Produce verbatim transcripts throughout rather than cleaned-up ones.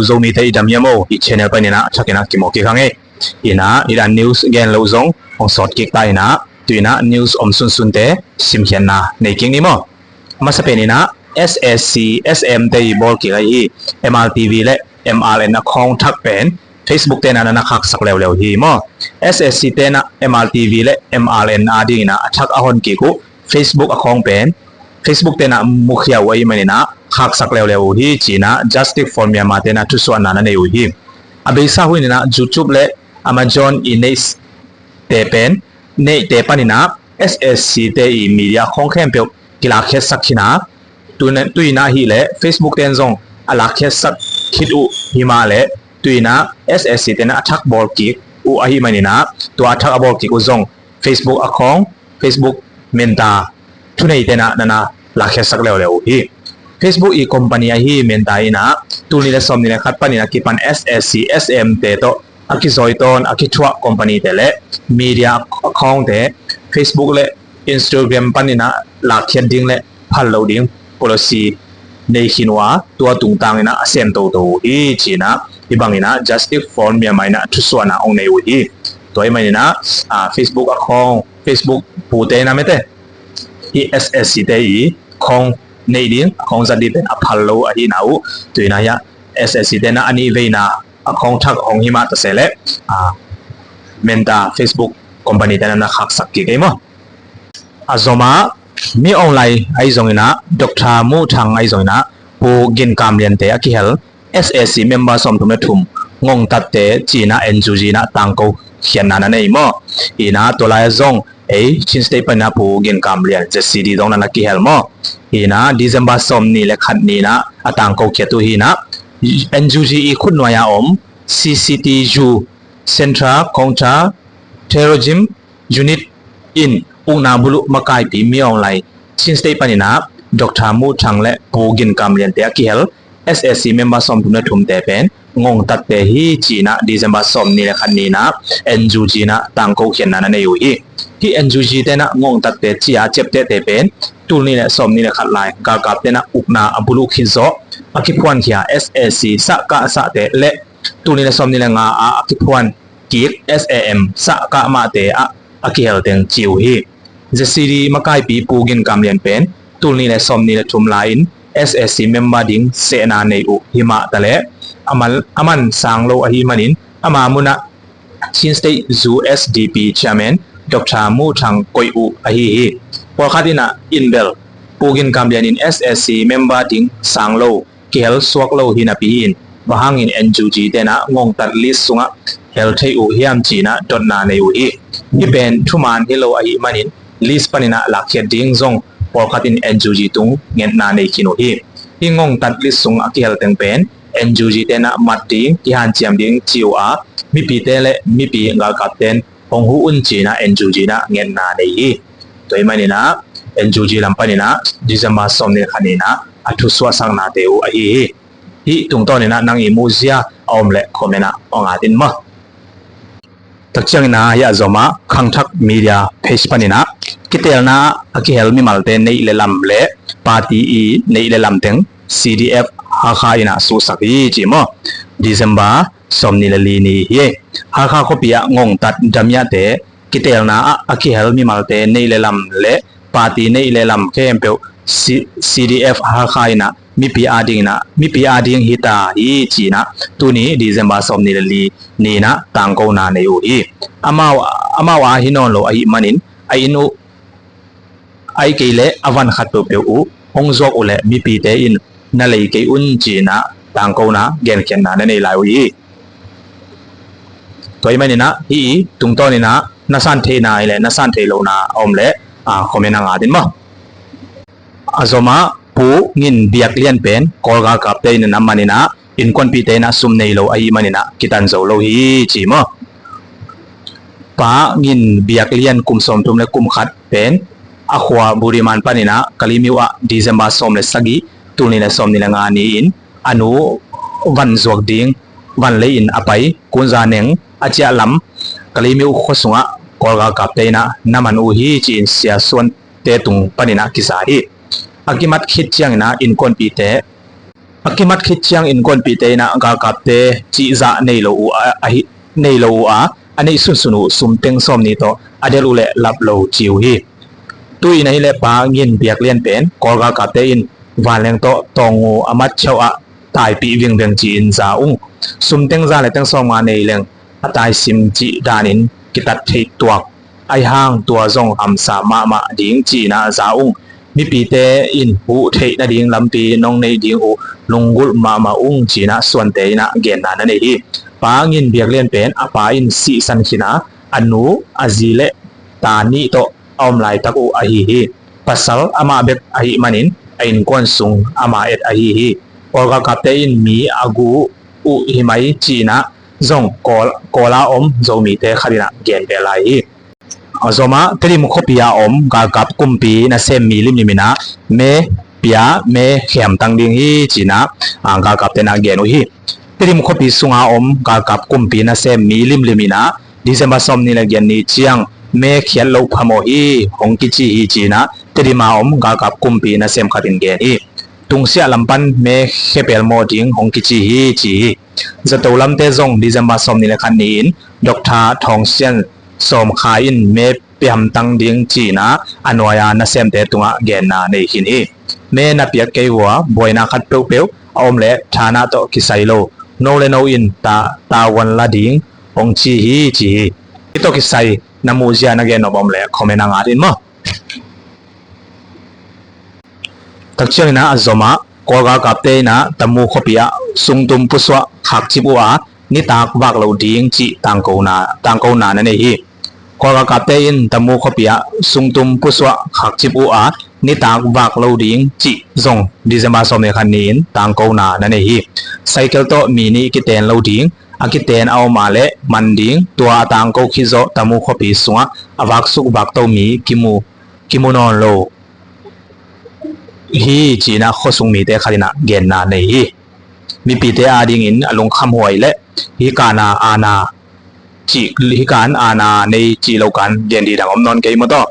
Zomite i dam hiam o, i channel panin ah a thakin ah kimu kik hang ei. Inah, inah news gen loh zong hong sawt kik ta inah, tu inah news om sunsunte simkhiatna nei kik ni maw. Masa pen inah S S C, S M te i bawl kik ahi M R T V le M R N account thak pen Facebook tenah na na khaksak leuleu hi maw. S S C tenah M R T V le M R N a ding inah a thak a hon kik uh Facebook account pen Facebook tenah mukhia uh ahi man inah khaksak leuleu uh hi ci inah Justice for Myanmar tenah thusuahna na nei uh hi. A beisa hun inah YouTube le Amazon i neihte pen neihte pan inah S S C te i media khawng khempeuh kilakkhiatsak khin a, tu inah hileh Facebook ten zong a lakkhiatsak khit uh hi mah leh tu inah S S C tenah a thak bawl kik uh ahi man inah tua a thak a bawl kik uh zong Facebook account, Facebook Meta thunei tenah na na lakkhiatsak leuleu uh hi. Facebook i company ahi Meta inah tul nih le sawm nih le khat pan inah kipan S S C, S M te tawh a kizawi tawn a kithuah company te le media account te Facebook le Instagram pan inah lakkhiat ding le phal lo ding policy nei khin uh a, tua tungtang inah a sem toto uh hi ci inah hih bang inah Justice for Myanmar inah thusuahna hong nei uh hi. Tua ahi man inah, ah, Facebook account, Facebook pute inah mete hih S S C te i account neih ding, account zat ding pen a phal lo ahihna uh tu inah hiah S S C tenah a nih veina account thak hong hi mah ta se leh, ah, Meta Facebook company tenah na khaksak kik ei maw. A zomah Min Aung Hlaing ahi zong inah, Doctor Mu Thang ahi zong inah, Pu Gin Kam Lian te a kihel S S C member sawmthum le thum ngongtatte ci inah N U G inah tangko khiatna na nei maw. Inah tua lai-ah zong ei Chin State pan inah Pu Gin Kam Lian Z C D zong na na kihel maw. Inah December sawm nih le khat ni inah a tangko khiat uh hi inah N U G i khutnuai-a om C C T U, Central Counter Terrorism Unit in ukna buluh makaipi Min Aung Hlaing Chin State pan inah Doctor Mu Thang le Pu Gin Kam Lian te a kihel S S C member sawmthum le thumte pen ngongtatte hi ci inah December sawm nih le khat ni inah N U G inah tangko khiatna na nei uh hi. Hih N U G tenah ngongtatte ci-a ciaptehte pen tul nih le sawm nih le khat lai galkap tenah ukna a buluh khit zawh a kiphuankhia S S C sahkah sahte le tul nih le sawm nih le nga ah a kiphuan kik S A M sahkah mahte ah a kihel teng ci uh hi. Z C D makaipi Pu Gin Kam Lian pen tul nih le sawm nih le thum lai-in S S C member ding sehna nei uh hi mah ta leh a man, a man sang lo ahih manin ama munah Chin State U S D P Chairman Doctor Mu Thang koih uh ahi hi. Pawlkhat inah in bel Pu Gin Kam Lian in S S C member ding sang lo, kihel suak lo hi napi in bang hangin N U G tenah ngongtat list sungah hel thei uh hiam ci inah dotna nei uh hi. Hih pen thuman hi lo ahih manin list pan inah lakkhiat ding zong pawlkhat in N U G tung ngetna nei khin uh hi. Hih ngongtat list sung a kihel teng pen N U G tenah mat ding, kihanciam ding ci uh a, mipite le mipi galkap ten hong huh un ci inah N U G inah ngetna nei hi. Tua ahih man inah N U G lam pan inah December sawm nih le khat ni inah a thusuahsaknate uh ahi hi. Hih tungtawn inah nang i muhzia a om leh comment ah hong at in maw. Tak ciang inah hiah zomah Khangthak Media page pan inah kiteelna ah a kihel mimalte neih le lam le party i neih le lam teng C D F Hakha inah suhsak hi ci maw. December sawm nih le li ni hi. Hakha khuapi ah ngongtat damiahte kiteelna ah a kihel mimalte neih le lam le party neih le lam khempeuh C-, C D F Hakha inah mipi ading inah, mipi ading hi ta hi ci inah tuni December sawm nih le li ni inah tangkona nei uh hi. Amau, amau a hi nawn lo ahih manin a inn uh, ahih kei leh a van khat peuhpeuh uh hong zuak uh leh mipite in na lei kei un ci inah tangkona genkhiatna na nei lai uh hi. Tua ahih man inah hih i tungtawn inah na san theihna i leh na san theih lohna a om leh, ah, comment ah ngat in maw. A zomah Pu Ngin Biak Lian pen Kawl galkapte in a man inah innkuanpihte inah sum nei lo ahih man inah kitan zo lo hi ci maw. Pa Ngin Biak Lian kum sawmthum le kum khat pen a khua Budiman pan inah Kalaymyo ah December sawm le sagih, tul nih le sawm nih le nga ni-in a nu van zuak ding van lei-in a pai Kunza Neng a ciah lam Kalaymyo khua sungah Kawl galkapte inah na man uh hi ci-in siasuante tung pan inah kiza hi. A kimat khit ciang inah innkuanpihte A kimat khit ciang innkuanpihte in ah galkapte cihzah nei lo uh a, ahi, nei lo uh a, a neih sunsun uh sumteng sawmnih tawh a delh uh leh lap lo ci uh hi. Tu-in ahih leh Pa Ngin Biak Lian pen Kawl galkapte in vanleng tawh tawngu a mat cheuh ah taipih vingveng ci-in za ung. Sumteng za le teng sawmnga nei leng a taisim cih danin kitat theih tuak. Ahi hang tua zong hamsa mahmah ding ci-in ah za ung. Mipite in huh theih nading lampi nong neih ding uh lunggulh mahmah ung ci-in ah suante in ah genna na nei hi. Pa Ngin Biak Lian pen a pa in sihsan khin a, a nu, a zi le ta nih tawh a om laitak uh ahi hi. Pasal amah bek ahih manin a innkuan sung ama et ahi hi. Kawl galkapte in mi a gu uh hi mai ci-in ah zong Kawl, Kawl a om Zomite khat in ah gen beh lai hi. A zom ah Tedim khuapi a om galkap kumpi nasem mi limlim in ah me pia me khiamtang ding hi ci-in ah, a, galkapte in ah gen uh hi. Tedim khuapi sunga om galkap kumpi nasem mi limlim in ah December sawmnih le giat ni ciang me khiat loh phamawh hi hong kici hi ci-in ah Tedim a om galkap kumpi nasem khat in gen hi. Tungsiah lam pan me khia pelmawh ding hong kici hi ci hi. Zato lamte zong December sawmnih le khat ni-in Doctor Thawng Sian Sawm Khai in me piamtang ding ci-in ah a nuai-a nasemte tungah genna nei khin hi. Me na piak kei vua, buaina khat peuhpeuh a om leh thanah tawh kisai lo, no le no in ta, tavuan la ding hong ci hi ci hi. Hih tawh kisai na muhzia na gen nop om leh comment ah ngat in maw. Tak ciangin ah a zom ah Kawl galkapte in ah Tamu khuapi ah sungtum pusuah khakcip uh a, nitak vak lo ding cih tangkona, tangkona na nei hi. Kawl galkapte in Tamu khuapi ah sungtum pusuah khakcip uh a, nitak vak lo ding cih zong December sawmnih le khat ni-in tangkona na nei hi. Cycle tawh mi nih kiten lo ding, a kiten a om a leh man ding, tua a tangko khit zawh Tamu khuapi sungah a vaksuk vakto mi kimu, kimu nawn lo hi ci-in ah khuasung mite khat in ah genna nei hi. Mipite adingin a lungkhamhuai leh hih kana aana cih, hih kan aana nei cih lo kan gen ding dang om nawn kei maw tawh.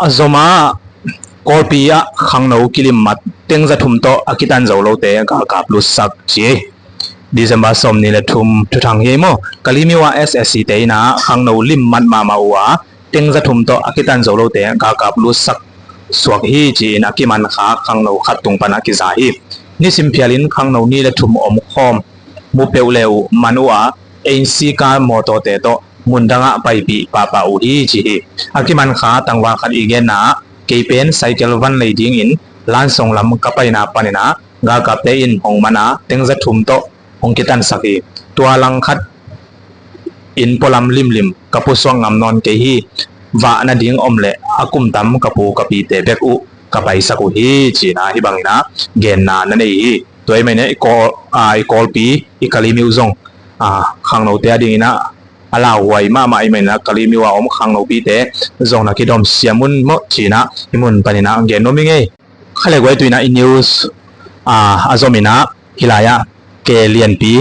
A zom ah Kawlpi ah khangno kilimmat teng za thum tawh a kitan zo lote galkap lutsak ci hi. December sawmnih le thum thuthang hi maw. Kalemyo ah S S C te in ah khangno limmat mahmah uh a, teng za thum tawh a kitan zo lote galkap lutsak suak hi ci-in a kiman kha khangno khat tung pan a kiza hi. Nisim phialin khangno nih le thum om khawm mu peuh le uh man uh a, A N C car mawtawte tawh mundangah paipih pahpah uh hi ci hi. A kiman kha tangval khat i genna ah kei pen cycle van lei dingin Lansong lam ka paina panin ah galkapte in hong man a, teng za thum tawh hong kitansak hi. Tua langkhat in pualam limlim ka pusuak ngam nawn kei hi. Vah nading om leh a kumtam ka pu ka pite bek uh ka paisak uh hi ci-in ah hih bangin ah genna na nei hi. Tua ahih manin ah i Kawl, a, i Kawlpi, i Kalemyo zong, a, khangnote adingin ah a lauhuai mahmah ahih manin ah Kalemyo a om khangnopite zong na kidom siam un maw ci-in ah hih mun panin ah gen nuam ing ei. Kha le guai, tu-in ah i news, a, a zom in ah hih lai-ah K Lianpi,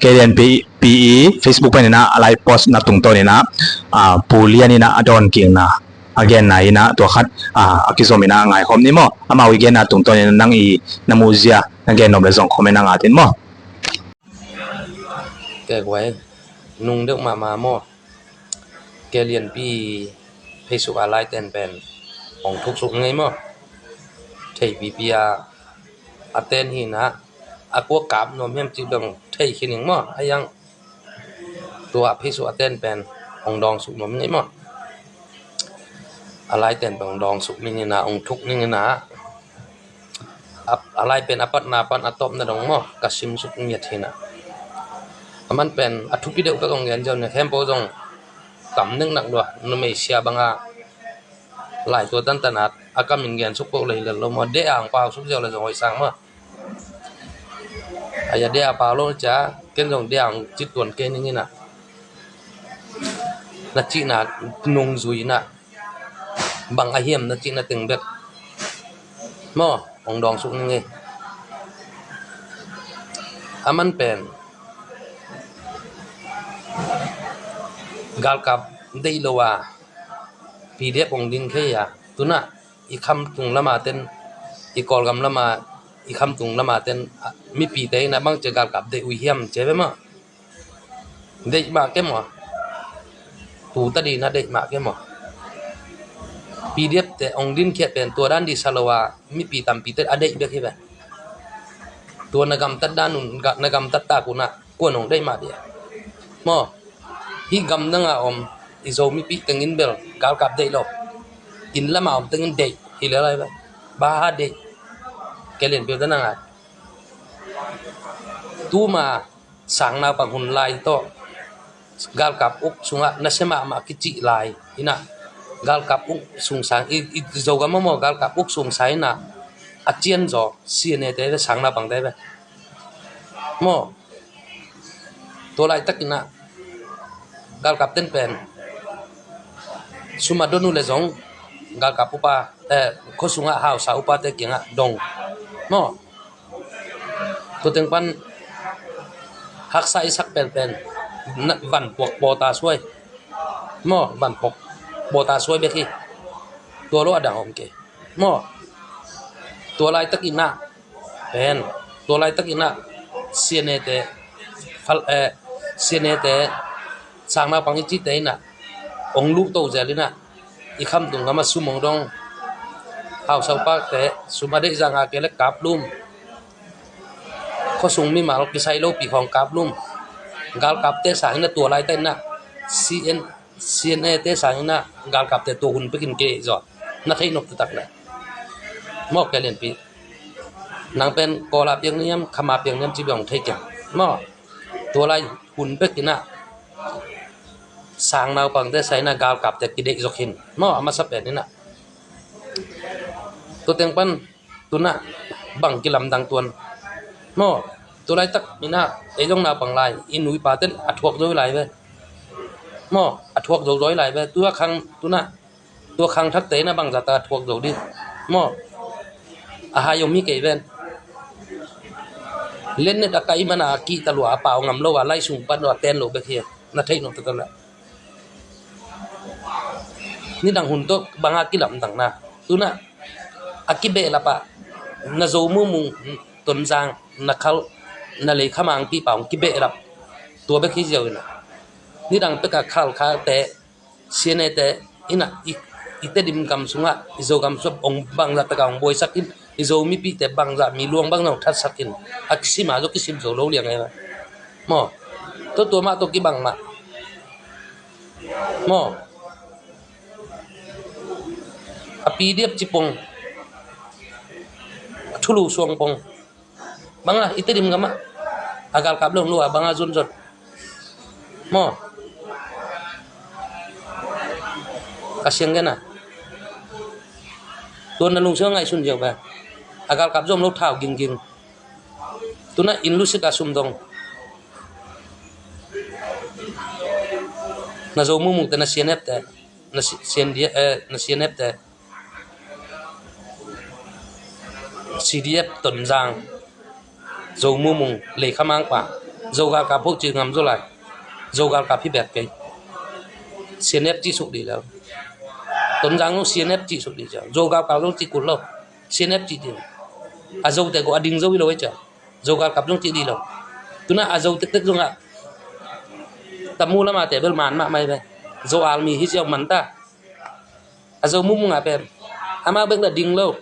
K Lianpi, P E Facebook panin ah a live post na tungtawn in ah, a, Pu Lian in ah a dawn kikna a genna in ah tua khat, a, a kizom in ah ngaikhawm ni maw. Amau i genna tungtawn in ah nang i na muhzia na gen nop le zong comment ah ngat in maw. K guai, nung deuh mahmah maw. K Lianpi Facebook a laiten pen hong thuksuk ngei maw. Theipipi a a ten hi in ah a kua kap nuam hiam cih bang thei khin ing maw. A yang tua Facebook a ten pen hong dangsuk nuam ngei maw. A laiten pen hong dangsuk ning in ah, hong thuk ning in ah. A, a lai pen a patna pan a tawpna dong maw, ka simsuk ngiat hi in ah. A man pen a thupi deuh bek hong gen ziau ni, khempeuh zong kam neknak lua, numei sia banga lai tua tantan a, a kam in gensuk peuh lei lel lo maw, deh a hong pausuk ziau le zong hoih sang maw. A ya deh a pau lo cia, ken zong deh a hong cit tuan kei ning in ah. Na cihna nungzui in ah. Bang a hiam na cihna teng bek maw, hong dangsuk ning ei. A man pen galkap deih lo a, P D F hong ding kei a, tu-in ah i khamtung lama ten, i Kawlgam lama i khamtung lama ten, a, mipite in a bang ci galkap deih uh hiam ci ve maw. Deih mah ke maw. Tu ta dina deih mah ke maw. P D F te ong dinkhiat pen tua dan di sa lo a, mipi tampi te a deih bek hi ve. Tua na gamtat dan un, ga-, na gamtat tak un a, kuan ong deih mah dia. Maw, hih gamdang a om i Zo mipi tengin bel galkap deih lo. Inn lama om tengin deih hi le lai ve. Ba ha deih. Kei lian pil dan a ngai. Tuma sang naupang hun lai tawh galkap uk sungah nasia mahmah kicih lai in a, galkap uk sung sang i, i Zogam maw, galkap uk sung sang in a, a cian zaw C N A te ve, sang naupangte ve. Maw, tua laitak in a galkap ten pen sum a don uh le zong galkap upa, eh, khua sungah hausa upate kiangah dong. Maw, tua teng pan haksa i sak penpen na, van puak pawta suai. Maw, van puak pawta suai bek hi. Tua lo a dang om kei. Maw, tua laitak in a pen, tua laitak in a C N A te, fal, eh, C N A te, sang naupang i cite in a ong luh to zel in a, i khamtung gam a sum ong dong. Hausa upate sum a deih zang a kei le kaplum. Khua sung mimal kisai lopi khawng kaplum. Galkapte sang in a tua laitak in a C N, C N A te sang in a galkapte tua hun pekin kei zaw. Na theih nop taktak le. Maw, kei lianpi. Nang pen Kawl a piang niam, kham a piang niam ci biang thei kei. Maw, tua lai hun pek in a sang naupangte sa in a galkapte kideih zok hin. Maw, a masa pen in a. Tua teng pan tu in a bang kilamdang tuan. Maw, tua laitak in a ei zong naupang lai, i nu i pa ten a thuak zo lai ve. Maw, a thuak zo zo lai ve. Tua khang tu in a tua khangthakte in a bangzah ta thuak zo ding. Maw, a hai om hi kei ven. Lennet a kai man a kihta lua a pau ngam lo a, lai sung pan lua ten lo bek hi. Na theih nop taktak le. Nidang hun tawh bang a kilamdang na. Tu in a a kibehlap a na Zo Mumung, Tonzang, na Khal, na Leikhamang pipau kibehlap. Tua bek hi ziau in a. Nidang pek a Khalkhate, C N A te in a, i, i Tedim gam sungah, i Zogam sungah ong bangzah tak a ong buaisak in, i Zo mipite bangzah mi luang bangzah ong thatsak in, a kisim a zo kisim zo lo liang e. Maw, tua tua mah tua kibang mah. Maw, a P D F ci pong, a thulu suang pong. Bang a i Tedim gam ah a galkap lo lua bang a zunzot. Maw, ka siang gen a, tua na lungsim ngaihsun ziau ve. A galkap zom lo thau gingging. Tu in a inn lusik a sum dong. Na Zo Mumung te, na C N F te, na C-, C N D, eh, na C N F te, C D F Tonzang, Zo Mumung, Leikhamang pa, Zo galkap ho ci ngam zo lai. Zo galkap hi bek kei. C N F ci suk di lo. Tonzang lo C N F ci suk di ciang, Zo galkap lo ci kul lo. C N F ci di. A Zo te ko a ding zo hi lo e ciang. Zo galkap zong ci di lo. Tu in a Zo tektek zong a Tamu lama te bel man mahmah hi ve. Zo Army hi ziau man ta. A Zo Mumung a pen amau bek na ding lo.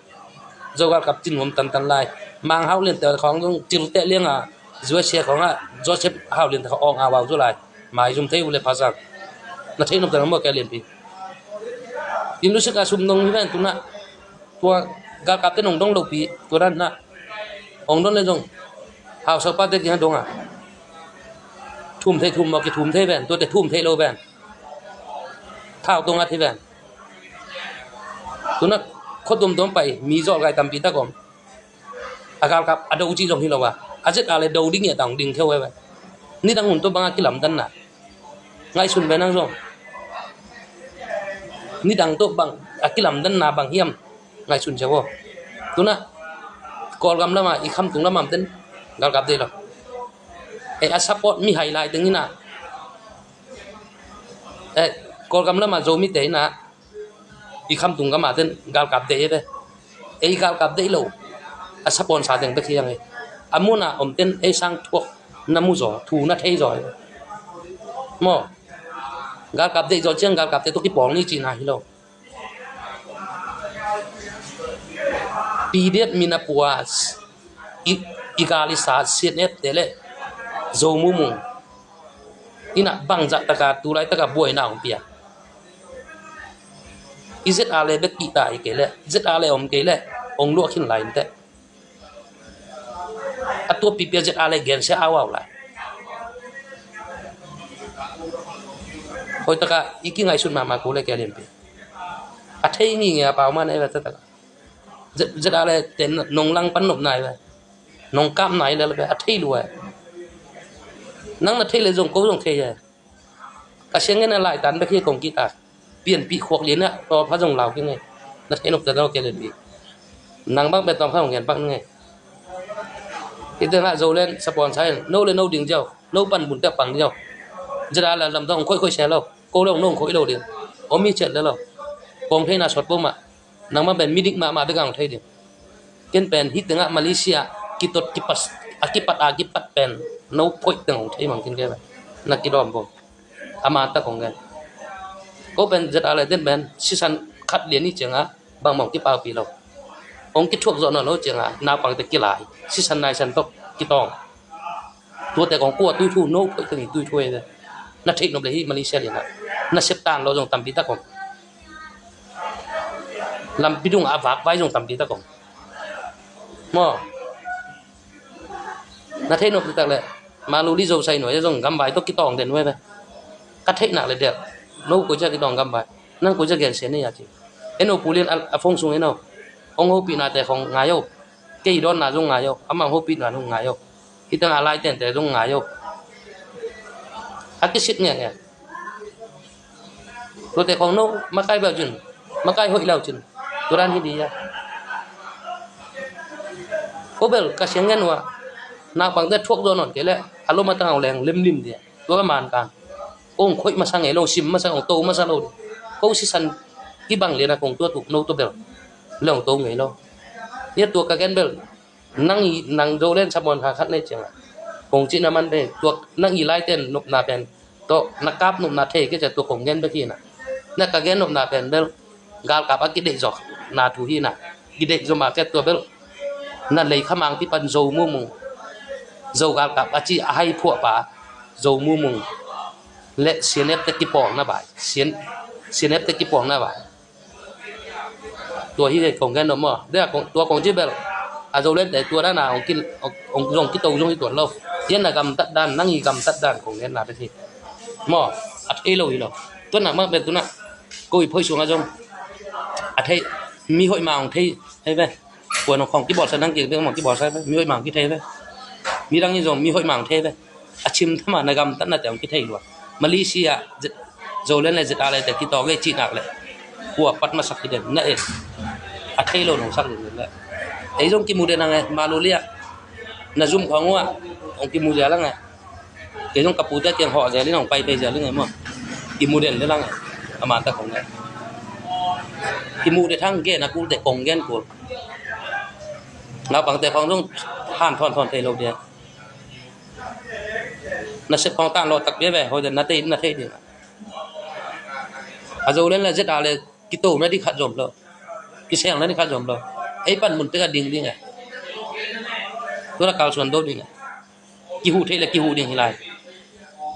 Zo galkap cin ngom tantan lai. Mang Hau Lian te khawng zong cil teh liang a, U S A khawng a Joseph Hau Lian te khawng ong a vau zo lai. Maizum thei uh le pha sang. Na thei nop ta na maw, kei lianpi. Inn lusik a sum dong hi ven tu in a. Tua galkap te nong dong lopi, tua dan na. Ong don le zong hausa pate kiang dong a. Thum thei thum maw, kithum thei ven, tuate thum thei lo ven. Thau tong a thei ven. Tu in a khua tuamtuam pai, mi zawh gai tampi tak om. A galkap a do cih zong hi lo a. A zek a le do ding e, tang ding theu e ven. Nidang hun tawh bang a kilamdanna. Ngaihsun ve nang zong. Nidang tawh bang a kilamdanna bang hiam. Ngaihsun cia vo. Tu in a Kawlgam lama, i khamtung lama ten galkap deih lo. E a support mi hai lai teng in a, e, Kawlgam lama Zomite in a, i khamtung gama ten galkap deih e ve. E i galkap deih lo. A sponsor teng bek hi hang hi. A mun a om ten ei sang thuak na mu zaw, thu na thei zaw hi. Maw, galkap deih zaw ciang galkapte tawh kipawl ni cihna hi lo. Pi diat mi na pua i, i gal i sa siat epte le Zo mumung ina bangzah taka tulai taka buaina hong pia. I Z R le bek kihta hi kei le, Z R le om kei le, hong luah khin lai inteh. A tua pipia Z R le gensia au au lai. Hoitaka i kingaihsun mahmah ko le kei lianpi. A thei nginge a pau man ei la tataka. Z R le ten nong lang pan nop nai ve. Nong kap nai le ve a thei lua. Nang na thei le zong ko zong thei e. Ka siang ngen a lai tan bek hi kong kik a. Pianpih khuak lian a tawm kha zong lau kik nge. Na thei nop ta dau kei le pi. Nang bang pen tawm kha hong ngen pak nge. Ite ngah Zoland sponsor in no le no ding ziau, no pan bun te pang ziau. Z R le lam dong khoih khoih se lo. Ko lo nong khoih lo ding. Om mi chet le lo. Kong theina sot poma. Nangmah pen midik mahmah bek a hong thei ding. Ken pen hih tengah Malaysia kitot kipas a kipat a kipat pen no phoih teng hong thei mang kin ke pen na kidawm bo. A man tak hong gen. Ko pen Z R le den pen sisan khat lian ni cianga bangmah hong kipaupi lo. Hong kithuak zawh nawn lo cianga naupangte kilai sisan naisan tawh kitawng. Tuate kong kua tuithu no phoih teng hi tuithu e. Na theih nop le hi Malaysia lianah na sep tan lo zong tampi tak om. Lampi dung a vak vai zong tampi tak om. Maw, na theih nop tak le Maluli Zo sai nuai zong gamvai tawh kitawng den nuai ve. Ka theih nak le dek no koi cia kitawng gamvai. Nang koi cia gensia nei a ci. Eno pulian a phone sung eno. Hong hopih nate khong ngai o. Kei dawnna zong ngai o, amah hopihna zong ngai o. Hih tengah a lai tente zong ngai o. A kisit ngenge. Tuate khong no makai bel cin, makai hoih lau cin. Turan hi dia. Ko bel ka siang ngen ua. Naupangte thuak zaw nawn kei le a lom a tangau leng lemlim dia. Tua ka man kan. Kong khoih masa ngei lo, sim masa, kong to masa lo. Ko sisan kibang liana kong tua tuk no to bel. Long to ngei lo. Ia tua ka gen bel. Nang i nang Zoland sponsor khat nei cianga. Kong cihna man pen tua nang i laiten nopna pen. To na kap nopna thei ke cia tua kong gen bek hina. Na ka gen nopna pen bel. Galkap a kideih zawk na thu hina. Kideih zawk ma ke tua bel. Na lei khamang pi pan Zo mumung. Zo galkap a ci a hai phuah pa. Zo mumung. Le sianep te kipawng na bai. Sian, sianep te kipawng na bai. Tua hi kei kong gen nop maw. Dia kong, tua kong ci bel. A Zoland te tua dana hong kin, hong, hong zong kito zong hi tuan lo. Tian na gamtat dan, nang i gamtat dan kong gen na bek hi. Maw, a thei lo hi lo. Tuan na mak bel tuna. Ko i phoi sunga zong. A thei, mi hoih ma hong thei, hei ve. Kuan hong khong kibawlsa nang kik bek mong kibawlsa ve. Mi hoih ma hong kithei ve. Mi dang in zong, mi hoih ma hong thei ve. A cim thama na gamtatna te hong kithei lua. Malaysia, Z-, Zoland le Z R le te kitawng e cihnak le. Kua pat masak hi den na e. A thei lo nong sak den le. Ei zong kimu den ang e, Malulia. Na zum khong ua, hong kimu dia lang e. Kei zong ka pute kiang hawh zel in hong pai pei zel in e maw. Kimu den le lang e. A man tak hong e. Kimu de thang gen a kul te kong gen kul. Naupangte khong zong han thon thon thei lo dia. Na sep khong tan lo tak bia ve, hoi den na tei, na thei ding. A Zoland le Z R le kito na di khat zom lo. Kiseng na di khat zom lo. Ei pan mun te ka ding ding e. Tua na kalsuan do ding e. Kihu thei le kihu ding hi lai.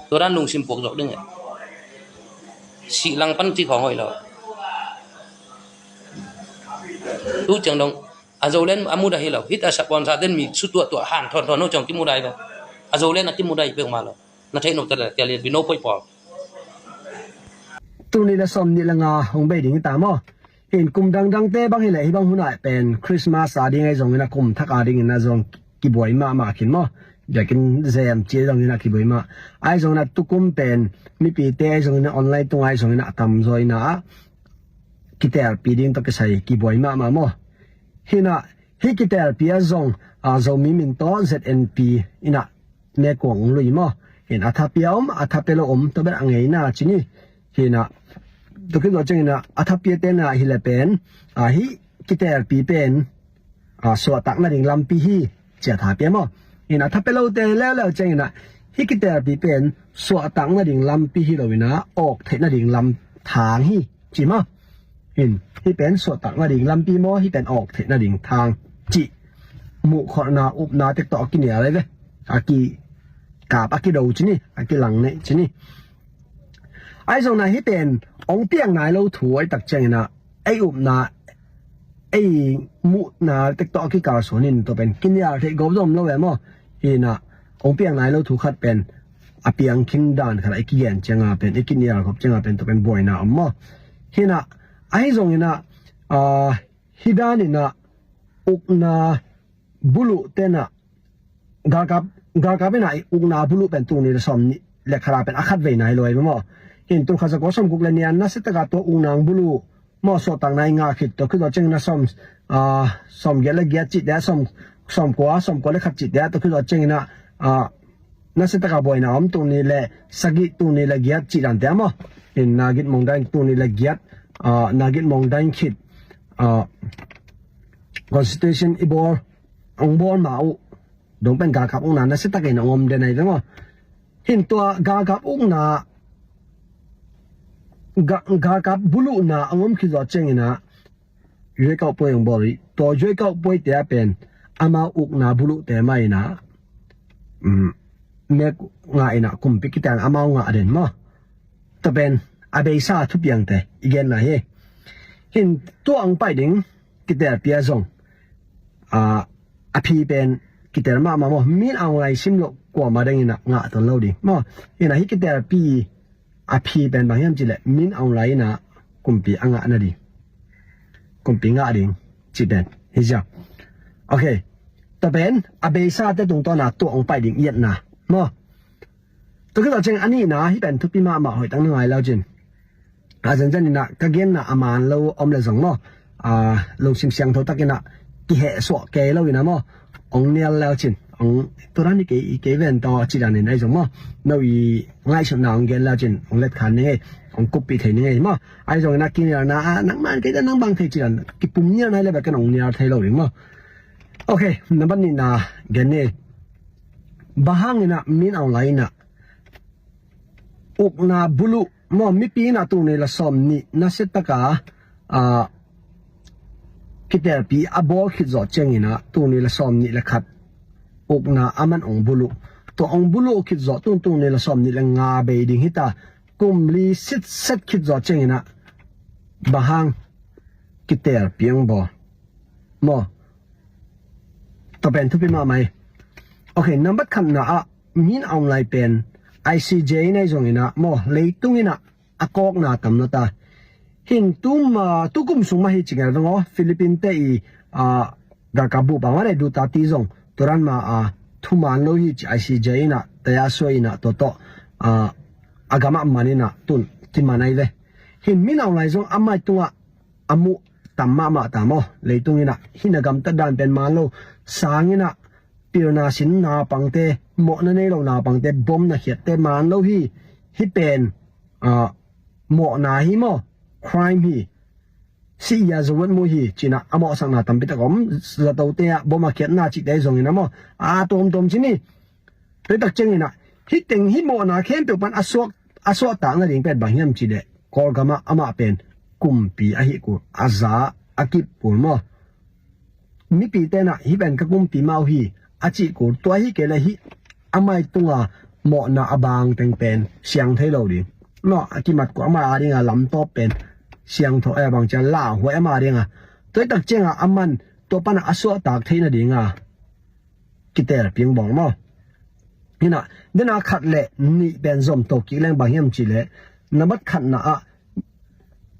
Tua dan lungsim puak zok ding e. Sih lang pan ci khong hoi lo. Tu ciang dong. A Zoland a mudah hi lo. Hih a sponsor ten mi su tuahtuah han thon thon ho ciang kimudah hi ve. A Zoland a kimudah hi peuhmah lo. Na theih nop ta le kia lian bi no poih pawl. Tuni le sawm nih le nga hong bei ding hi ta maw. Hin kum dangdangte bang hileh hih bang hunah pen Christmas a ding ahi zongin a kum thak a dingin a zong kibuai mahmah khin maw. Biakinn zem ci ahi zongin a kibuai mah. Ahi zongin a tukum pen mipite ahi zongin a online tungah ahi zongin a tamzaw inah kitelpi ding tawh kisai kibuai mahmah maw. Hinah hih kitelpi a zong a Zomi min tawh Z N P inah mekuang lui maw. Hin a thapia om, a thapia lo om tawh bel a ngeina cini. Hinah tukhin zawh cianginah a thapia tenah hileh pen a hih kitelpi pen a, suahtak nading lampi hi, ci-a tha pia maw. Hi-in a, tha pia lote leuleu ciangin a, hih kitelpi pen suahtak nading lampi hi lo-in a, awk theih nading lam thang hi, ci maw. Hi-in, hih pen suahtak nading lampi maw, hih pen awk theih nading thang, cih muhkholhna, upna tek tawh a kinial ahi ve. A kikap, a kido ci ni, a kilang neih ci ni. Ahi zongin a, hih pen hong piang nai lo thu ahih tak ciangin a, ei upna, ei muhna tek tawh a kikalsuan in, tua pen kinial theih gawp zong om lo ve maw. Hi-in a, hong piang nai lo thu khat pen a piang khin dan khat a i kigen ciang a pen, i kinial khop ciang a pen, tua pen buaina om maw. Hi-in a, ahi zongin a, a, hih danin a, ukna buluh ten a, galkap, galkap in a, ukna buluh pen tul nih le sawm nih le khat a pen a khat vei nai lo ahi ve maw. Hi-in tul khat za kua sawm guk le nih a nasia tak a tua ukna buluh maw, suahtakna i ngah khit, tua khit zawh ciangin a sawm, a, sawm giat le giat cihte, sawm, sawm kua, sawm kua le khat cihte, tua khit zawh ciangin a, a, nasia tak a buaina om, tul nih le sagih, tul nih le giat cih dante maw. Hi-in na gitmawng dan, tul nih le giat, a, na gitmawng dan khit, a, constitution i bawl, hong bawl ma uh dong pen galkap ukna nasia takin hong om den ahi ve maw. Hi-in tua galkap ukna, ga-, galkap buluhna hong om khit zawh ciangin a, ရွေးကောက်ပွဲ hong bawl hi. Tua ရွေးကောက်ပွဲ te a pen amau ukna buluhte mah in a, um, mek ngah in a, kumpi kiteelna amau ngah den maw. Tua pen a beisa thupiangte i genna hi. Hi-in tua hong pai ding kitelpi ah zong, a, a phi pen kiteel mahmah maw. Min Aung Hlaing sim loh kuamah dang in a ngah tuan lo ding maw. Hi-in a, hih kitelpi a phi pen bang hiam cih leh Min Aung Hlaing in a kumpi a ngah nading, kumpi ngah ding cih pen hi ziau. Ok. Tua pen a beisate tungtawn a tua hong pai ding i etna maw. Tua khit zawh ciang a nihna, hih pen thupi mahmah, hoih tak na ngai le uh cin, a zenzen in a ka genna a man lo om le zong maw, a, lungsim siangtho takin a kihehsuah kei lo in a maw, hong nial le uh cin, hong, tua dan hi kei, kei ven tawh cih dan in ahi zong maw, no i ngaihsutna hong gen le uh cin, hong letkhan ning ei, hong kuppih thei ning ei maw. Ahi zongin a kinialna, a, nangman kei te nang bang thei cih dan kipum nial nai le bek ken hong nial thei lo ding maw. Ok, nambat nihna gen ni. Bang hangin a Min Aung Hlaing in a ukna buluh maw, mipi in a tul nih le sawm nih nasia tak a, a, kitelpi a bawl khit zawh ciangin a, tul nih le sawm nih le khat ukna aman hong buluh. Tua hong buluh khit zawh, tul, tul nih le sawm nih le nga bei ding hi ta, kum li sitset khit zawh ciangin a, bang hang kitelpi hong bawl maw. Tua pen thupi mahmah hi. Ok, nambat khatna ah Min Aung Hlaing pen I C J in ahi zongin a maw, leitung in a a kawkna tam lo ta. Hi-in tu ma, tu kum sung mah hi ci ngal veng aw, Philippine te i, a, galkap buh bang a le Duterte zong tua dan ma a thuman lo hi ci, I C J in a taya suai in a tua tawh, a, a gam ah man in a tun kiman ahi ve. Hi-in Min Aung Hlaing zong a mai tungah a muh tam mahmah ta maw. Leitung in a hih na gamtat dan pen man lo, sang in a pilna sin naupangte, mawhna nei lo naupangte bom na khiatte man lo hi. Hih pen, a, mawhna hi maw, crime hi. Sih ia zawat mu hi, ci-in a a mawhsakna tampi tak om, zatote ah bom a khiatna cihte zongin a maw, a tuamtuam ci ni. Tua tak ciangin a, hih teng hih mawhna khempeuh pan a suak, a suahtak nading pen bang hiam cih leh, Kawlgam ah amah pen kumpi ahi kul, a za a kip kul maw. Mipite in a hih pen ka kumpi mah uh hi a cih kul, tua hi kei leh hih a mai tunga mawhna a bang teng pen siang thei lo ding. Maw, a kimat kul, amah a dinga lamtawp pen siangtho, eh, bang ci a lauhuai amah a dinga. Tua hi tak cianga aman tua pana a suahtak theih nadinga kitelpi hong bawl maw. Hi-in a, dena khat le nih pen zom to kik leng bang hiam cih leh, nambat khatna ah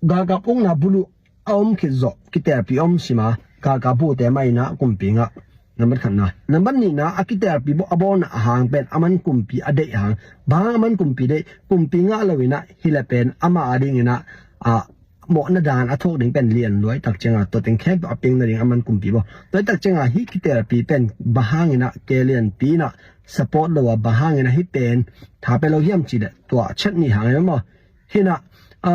galkap ukna buluh a om khit zawh kitelpi om sim a, galkap buhte mah in a kumpi ngah. Nambat khatna. Nambat nihna, a kitelpi bawl, a bawlna a hang pen aman kumpi a deih hang. Bang hang aman kumpi deih, kumpi ngah lo in a, hi leh pen amah a dingin a, a, mawhna dan a thuak ding pen lian lua hi tak cianga, tua teng khempeuh a piang nading aman kumpi bawl. Tua hi tak cianga hih kitelpi pen bang hangin a ke lianpi in a support lo a, bang hangin a hih pen tha pia lo hiam cih leh, tua chet nih hang hi maw. Hi-in a, a,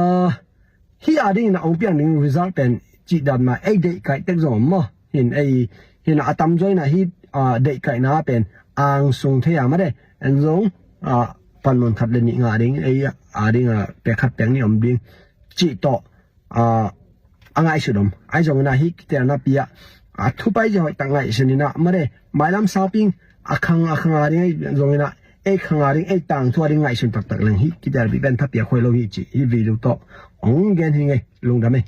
hih a dingin a hong piang ding result pen cih dan mah ei deih kaih tek zong om maw. in ei hina a tamzaw ina hi, a, deihkaihna pen angsung thei a made en zong, a, panmun khat le nih ngah ding, ei a ding a pek khat pek nih om ding cih tawh, a, a ngaihsut om. Ahi zongina hi kitelna pi ah, a, thupai zia hoih tak ngaihsun ina made mailam sauping a khang a khang a ding ei zongina ei khang a ding ei tangthu a ding ngaihsun taktak leng hi kitelpi pen thapiak huai lo hi ci hi video tawh ong gen hi ngei lungdam ei.